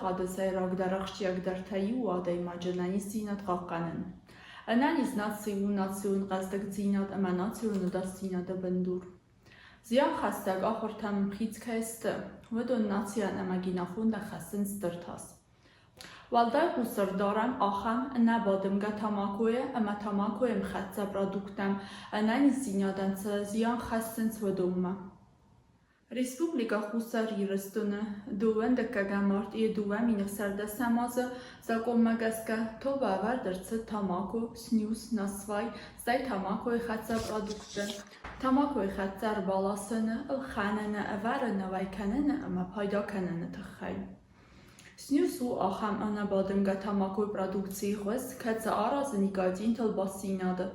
Паддзахады сӕйрагдӕр ахсджиагдӕртӕй иу у адӕймаджы ӕнӕниздзинад хъахъхъӕнын. Ӕнӕниз наци у национ хъӕздыгдзинад ӕмӕ национ ӕдасдзинады бындур. Зианхӕссӕг ахуыртӕм ӕмхиц кӕй сты, уыдон нацийӕн ӕмӕ генофондӕн хӕссынц стыр тас. Уӕлдай хъусцӕрдарӕм ахӕм ӕнӕбадымгӕ тамакойы ӕмӕ тамакойы ӕмхӕццӕ продукттӕм ӕнӕниздзинадӕн цы зиан хӕссынц, уыдонмӕ. Республикӕ Хуссар Ирыстоны дыууӕндыккӕгӕм мартъийы 2016 азы закъонмӕ гӕсгӕ тобӕ ӕвӕрд ӕрцыд тамако, снюс, насвай, стӕй тамакойы хӕццӕ продуктты, тамакойы хӕццӕ ӕрбаласыны, ӕлхӕныны, ӕвӕрыны, уӕй кӕныны ӕмӕ пайда кӕныны тыххӕй. Снюс у ахӕм ӕнӕбадымгӕ тамакойы продукцийы хуыз, кӕцы аразы никотинтыл бастдзинады,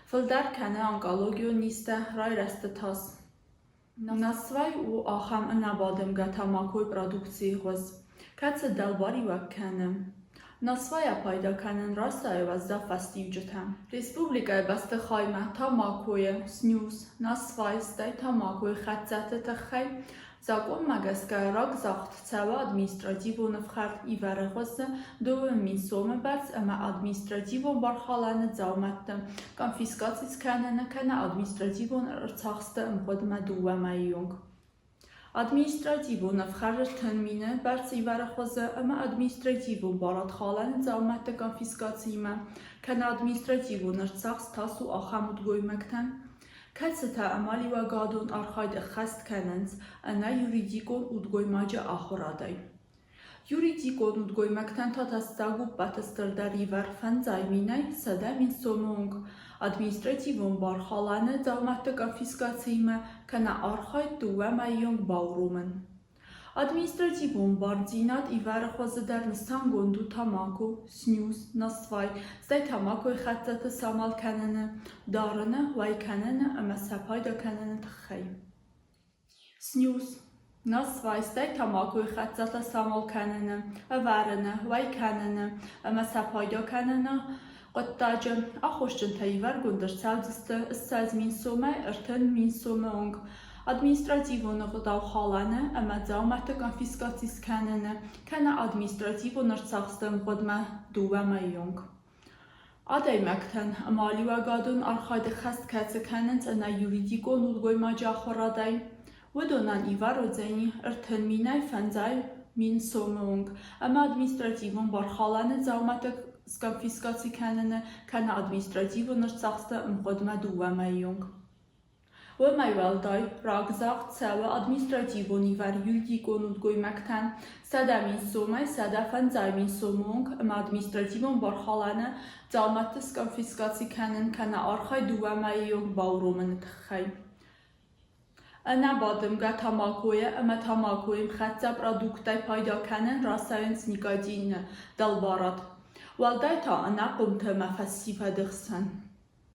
фылдӕр кӕны онкологион низтӕ, райрӕзты тас. Насвай у ахӕм ӕнӕбадымгӕ тамакойы продукцийы хуыз, кӕцы дӕлбариуӕг кӕны. Насвайӕ пайда кӕнын расайы уӕззау фӕстиуджытӕ. Республикӕйы бӕстыхаймӕ тамакойы, снюс, насвай, стӕй тамакойы хӕццӕты тыххӕй Закъонмӕ гӕсгӕ рагзагъд цӕуы административон ӕфхӕрд ивары хуызы 2000 сомы бӕрц ӕмӕ административон бархалӕны дзаумӕтты конфискаци скӕныны кӕнӕ административон ӕрцахсты ӕмгъуыдмӕ дыууӕ мӕйы онг. Административон ӕфхӕрд 30 000 бӕрц ивары хуызы ӕмӕ административон барадхалӕны дзаумӕтты конфискациимӕ кӕнӕ административон ӕрцахст тас у ахӕм удгоймӕгтӕн, кӕцытӕ амалиуӕгадон архайд ӕххӕст кӕнынц ӕнӕ юридикон удгоймаджы ахуырадӕй. Юридикон удгоймӕгтӕн та тӕссаг у ӕппӕты стырдӕр ивар 500 000-ӕй 100 000 сомы онг административон бархалӕны дзаумӕтты конфискациимӕ кӕнӕ архайд дыууӕ мӕйы онг бауромын. Административон бардзинад ивӕры хуызы дӕр нысангонд у тамако, снюс, насвай, стӕй тамакойы хӕццӕты самал кӕныны, дарыны, уӕй кӕныны ӕмӕ сӕ пайда кӕныны тыххӕй. Снюс, насвай, стӕй тамакойы хӕццӕтӕ самал кӕныны, ӕвӕрыны, уӕй кӕныны ӕмӕ сӕ пайда кӕныны хъуыддаджы аххосджынтӕ иваргонд ӕрцӕудзысты 20 000 сомӕй 30 000 сомы онг административон ӕгъдаухалӕны ӕмӕ дзаумӕтты конфискаци скӕныны кӕнӕ административон ӕрцахсты ӕмгъуыдмӕ дыууӕ мӕйы онг. Адӕймӕгтӕн амалиуӕгадон архайды хӕст кӕцы кӕнынц ӕнӕ юридикон удгоймаджы ахуырадӕй, уыдонӕн ивар уыдзӕни 30 000-ӕй 50 000 сомы онг ӕмӕ административон бархалӕны дзаумӕтты сконфискаци кӕныны кӕнӕ административон ӕрцахсты ӕмгъуыдмӕ дыууӕ мӕйы онг. Уымӕй уӕлдай, рагзагъд цӕуы административон ивар юридикон удгоймӕгтӕн 100 000 сомӕй 150 000 сомы онг ӕмӕ административон бархалӕны дзаумӕтты сконфискаци кӕнын кӕнӕ архайд дыууӕ мӕйы онг бауромыны тыххӕй. Ӕнӕбадымгӕ тамакойӕ ӕмӕ тамакойы мхӕццӕ продукттӕй пайда кӕнын расайынц никотины дӕлбарад, уӕлдай та ӕнахъомты ӕмӕ фӕсивӕды хсӕн.